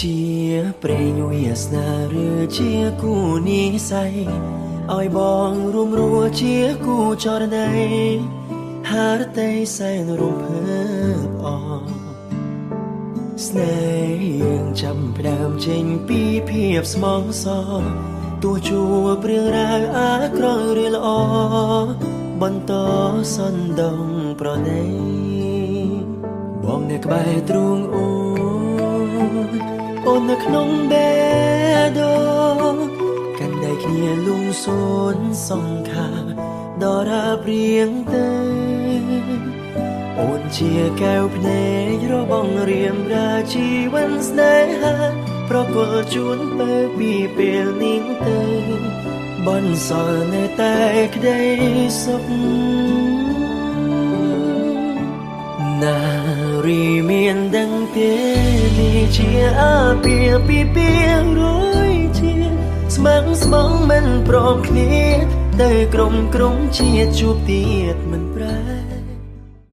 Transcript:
ជាព្រេងវាសនាឬជាគូនិស័យឲ្យបងរួមរស់ជាគូចរណៃហារតីសែនរំភើបអស្នេហ៍យើងចាំផ្ដើមចេញពីភាពស្មងសរទោះជួបរឿងរ៉ាវអាក្រក់ឬល្អបន្តសន្ដងប្រណីបងនៅក្បែរទ្រូងអូនអូននៅក្នុងបេះដូងកាន់ដៃគ្នាលងសូនសង្ខាដល់រាព្រៀងទៅអូនជាកែវភ្នែករបស់រៀមរាជីវិនស្នេហាប្រគល់ជូនពើពីពេលនេះទៅបន្សល់នៅតែក្តីសុខណារីមានដឹងទេនេះជាអាពាហ៍ពិពាហ៍រួយជាស្មឹងស្មងមិនព្រមគ្នាទៅក្រុមក្រុមជាជួបទៀតមិនប្រែ